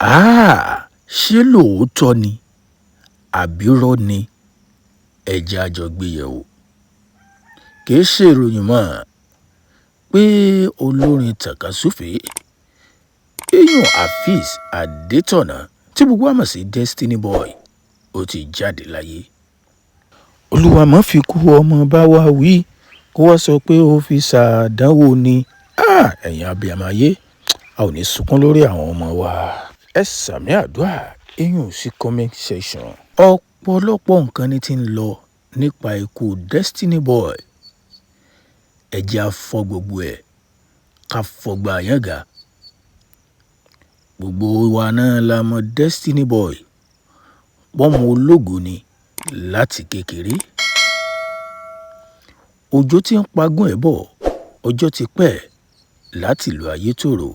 Háà, ṣé lóòótọ́ ni àbí irọ́ ni? Ẹ jẹ́ á jọ gbé yẹ̀ wò. Kì í ṣe ìròyìn mọ́ pé olórin tàkasúfèé Iyun Afeez Adétọ̀nà, tí gbogbo wa mọ̀ sí Destiny Boy, ó ti jáde láyé. Olúwa má fi kú ọmọ bá wa wí, kó wá sọ pé ó fi ṣàdánwò ni. Ah, ẹ̀yin abiyamọ ayé, a ò ní sunkún lórí àwọn ọmọ wa. Ẹ sàmì àdúrà iyùn sí comment section. Ọ̀pọ̀lọpọ̀ nǹkan ni ti ń lọ nípa ikú Destiny Boy. Ẹ jẹ́ á fọ́ gbogbo ẹ̀, ká fọgbà yángá. Gbogbo wa náà la mọ Destiny Boy, pọ́mọ ológo ni láti kékeré. Òjò tí ń pagún ẹ̀ bọ̀, ọjọ́ ti pẹ́ láti ìlú Ayétòrò.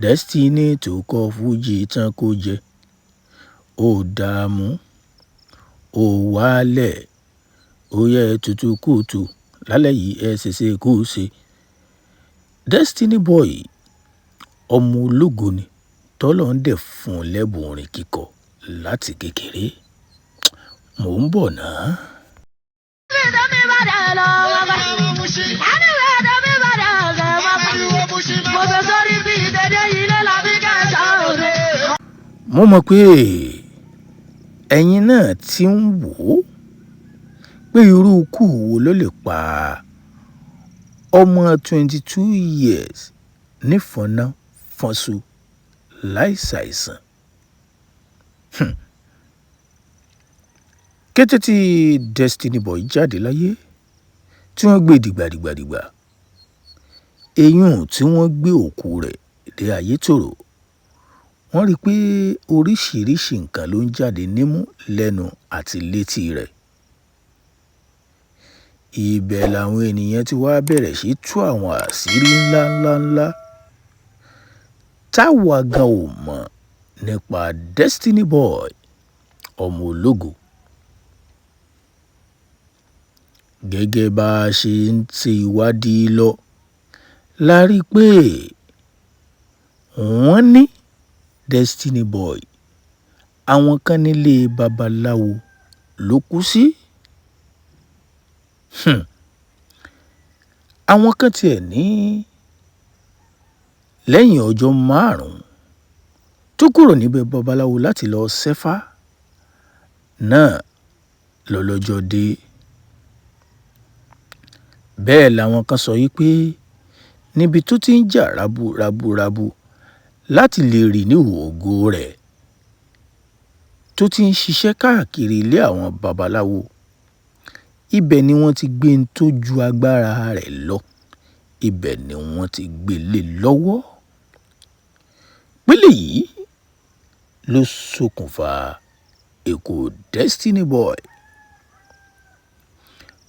Destiny tó kọ fújì tán kó jẹ́, ó dààmú, ó wálẹ̀, ó yẹ tutù kùtù lálẹ́ yìí ẹ ṣèṣe kú ṣe. Destiny Boy ọmọ ológo ni tọ́lọ́run dẹ̀ fún un lẹ́bùn orin kíkọ láti kékeré. Mò ń bọ̀ ná. Mo mọ̀ pé ẹ̀yin náà ti ń wò ó pé irú ikú wo ló lè pa ọmọ 22 years nífọ̀nà-fọnṣu láì ṣàìsàn. Kété tí Destiny Boy jáde láyé tí wọ́n gbé dìgbàdìgbàdìgbà, eyín tí wọ́n gbé òkú rẹ̀ dé Ayétòrò, wọ́n rí i pé oríṣiríṣiì nǹkan ló ń jáde nímú, lẹ́nu àti létí rẹ̀. Ibẹ̀ làwọn ènìyàn ti wá bẹ̀rẹ̀ sí í tú àwọn àṣírí ńlá ńlá ńlá táwa gan ò mọ̀ nípa Destiny Boy ọmọ ológo. Gẹ́gẹ́ bá a ṣe ń ṣe ìwádìí lọ, la rí i pé wọ́n ní Destiny Boy àwọn kan nílé babaláwo ló kú sí. Àwọn kan tiẹ̀ ní lẹ́yìn ọjọ́ márùn-ún tó kúrò níbẹ̀ babaláwo láti lọ́ọ́ ṣẹ́fà náà lọ́lọ́jọ́ dé. Bẹ́ẹ̀ làwọn kan sọ wípé níbi tó ti ń jà raburabu láti lè rì níhòòhò ògo rẹ̀ tó ti ń ṣiṣẹ́ káàkiri ilé àwọn babaláwo, ibẹ̀ ni wọ́n ti gbé ń tó ju agbára rẹ̀ lọ, ibẹ̀ ni wọ́n ti gbé lé e lọ́wọ́. Pélé yìí ló ṣokùnfà ikú Destiny Boy.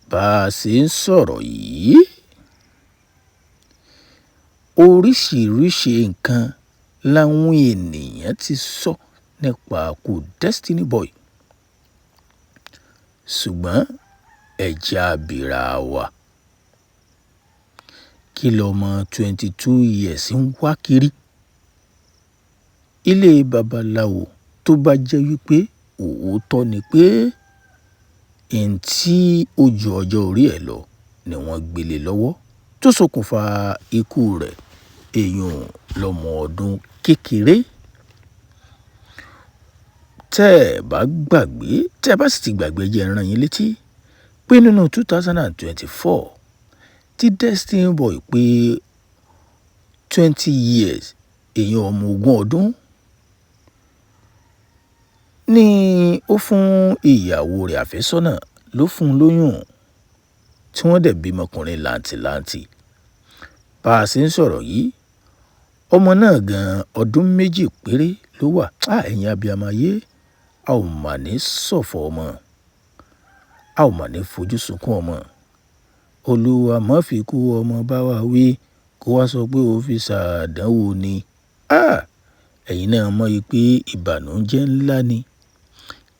Bá a ṣe ń sọ̀rọ̀ yìí, oríṣiríṣiì nǹkan làwọn ènìyàn ti sọ nípa ikú Destiny Boy. Ṣùgbọ́n ẹ jẹ́ á bira wa, kí lọmọ 22 years ń wá kiri ilé babaláwo tó bá jẹ́ wípé òótọ́ ni pé ohun tí ó ju ọjọ́ orí ẹ̀ lọ ni wọ́n gbé lé lọ́wọ́ tó ṣokùnfà ikú rẹ̀, èèyàn lọ́mọ ọdún kékeré. Tẹ́ ẹ bá gbàgbé, tẹ́ ẹ bá sì ti gbàgbé, ẹ jẹ́ n rán yín létí pé nínú 2024 tí Destiny Boy pé 20 years, èèyàn ọmọ ogún ọdún, ni ó fún ìyàwó rẹ̀ àfẹ́sọ́nà ló fún un lóyún tí wọ́n dẹ̀ bímọkùnrin làǹtìlanti. Bá a ṣe ń sọ̀rọ̀ yìí, ọmọ náà gan ọdún méjì péré ló wà. Á, ẹ̀yin abiyamọ ayé, a ò mà ní ṣọ̀fọ̀ ọmọ, a ò mà ní fojú sunkún ọmọ. Olúwa má fi kú ọmọ bá wa wí, kó wá sọ pé ó fi ṣàdánwò ni. Ah, ẹ̀yin náà mọ̀ pé ìbànújẹ́ ńlá ni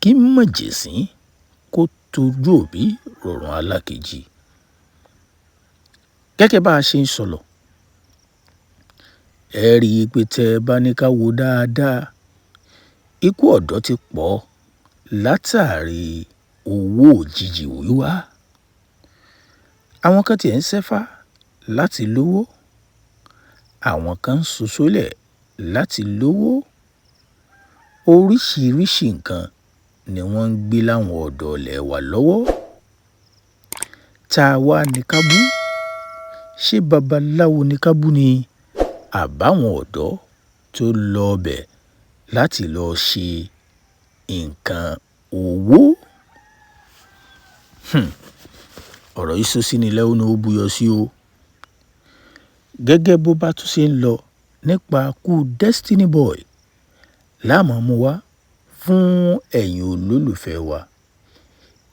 kí mọ̀jẹ̀sín kó tojú òbí rọ̀rùn alákejì. Gẹ́gẹ́ bá a ṣe ń sọ lọ, Ẹ rí i pé tẹ́ ẹ bá ní ká wò ó dáadáa, ikú ọ̀dọ́ ti pọ̀ látàrí owó òjijì wíwá. Àwọn kan tiẹ̀ ń ṣẹ́fá láti lówó, àwọn kan ń ṣoṣólẹ̀ láti lówó. Oríṣiríṣi nǹkan ni wọ́n ń gbé láwọn ọ̀dọ́ ilé wa lọ́wọ́. Tá wá ní ká bú? Ṣé babaláwo ni ká bú ni? Àbáwọn ọ̀dọ́ tó lọ bẹ̀ láti lọ́ọ́ ṣe nǹkan owó? Ọ̀rọ̀ yìí sọ sí ni lẹ́nu ó buyọ̀ sí o. Gẹ́gẹ́ bó bá tún ṣe ń lọ nípa ikú Destiny Boy, la máa mú wá fún ẹ̀yin olólùfẹ́ wa.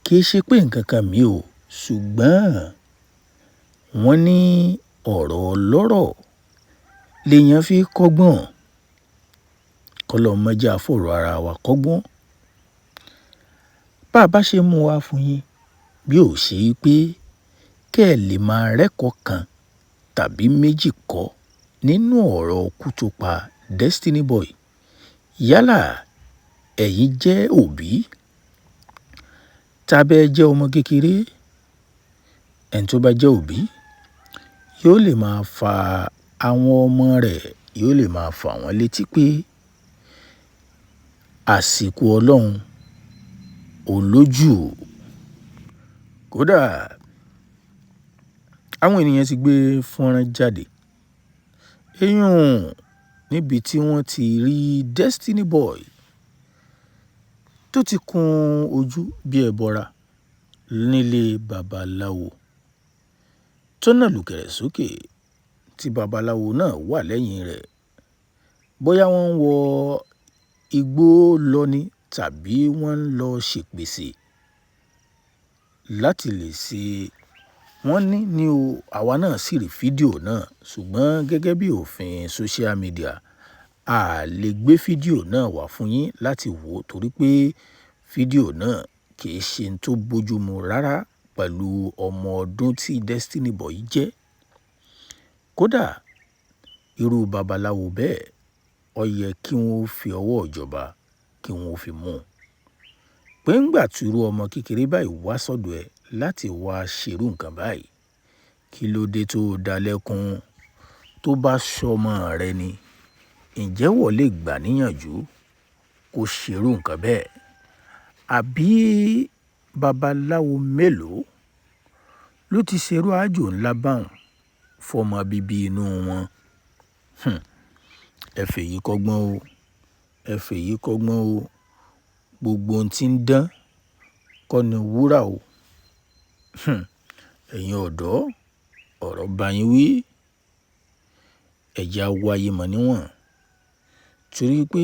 Kì í ṣe pé nǹkan kan mi ò, ṣùgbọ́n wọ́n ní ọ̀rọ̀ ọlọ́rọ̀ lèèyàn fi kọ́gbọ́n. Kọ́lọ́un má jẹ́ á fọ̀rọ̀ ara wa kọ́gbọ́n. Bá a bá ṣe mú wá fún yín, bí ó ṣe pé kí ẹ lè máa rẹ́kọ̀ọ́ kan tàbí méjì kọ́ nínú ọ̀rọ̀ ikú tó pa Destiny Boy. Yálà ẹ̀yin jẹ́ òbí tàbí ẹ jẹ́ ọmọ kékeré, ẹni tó bá jẹ́ òbí yóò lè máa fa àwọn ọmọ rẹ̀, yóò lè máa fà wọ́n létí pé àsìkò Ọlọ́run ò lójú. Kódà àwọn ènìyàn ti gbé fọ́nrán jáde, eyín níbi tí wọ́n ti rí Destiny Boy tó ti kun ojú bí ẹbọra nílé babaláwo tó nà lùkẹ̀rẹ̀ sókè tí babaláwo náà wà lẹ́yìn rẹ̀. Bóyá wọ́n ń wọ igbó lọ ni tàbí wọ́n ń lọ ṣèpèsè láti lè ṣe wọ́n ní o. Àwa náà sì rí fídíò náà, ṣùgbọ́n gẹ́gẹ́ bí òfin social media, a lè gbé fídíò náà wá fún yín láti wò torí pé fídíò náà kì í ṣe ohun tó bójúmu rárá pẹ̀lú ọmọ ọdún tí Destiny Boy jẹ́. Kódà irú babaláwo bẹ́ẹ̀, ó yẹ kí wọ́n fi ọwọ́ ìjọba kí wọ́n fi mú un. Pé ńgbà tí irú ọmọ kékeré báyìí wá sọ́dọ̀ ẹ láti wá ṣerú nǹkan báyìí, kí ló dé tó dá lẹ́kun? Tó bá ṣọmọ rẹ ni, ǹjẹ́ wọ́ lè gbà níyànjú kó ṣerú nǹkan bẹ́ẹ̀? Àbí babaláwo mélòó ló ti ṣerú àjò ńlá báun fọmọ bíbí inú wọn? Ẹ fèyí kọ́gbọ́n o. Ẹ fèyí kọ́gbọ́n o. Gbogbo ohun tí ń dán kọ́ ni wúrà o. Ẹ̀yin ọ̀dọ́, ọ̀rọ̀ bá yín wí. Ẹ jẹ́ á wáyé mọ̀ níwọ̀n. Torí pé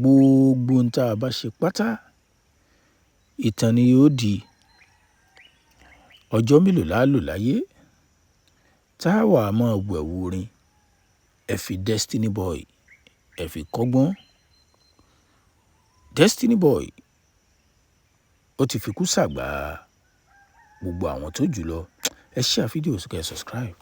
gbogbo ohun tí a bá ṣe pátá, ìtàn ni yóò di. Ọjọ́ mélòó la lò láyé? Tá wà máa wẹ̀wù orin. Ẹ fi Destiny Boy, ẹ fi kọ́gbọ́n. Destiny Boy ó ti fi kú ṣàgbà gbogbo àwọn tó jù lọ. Ẹ share fídíò, kí ẹ subscribe.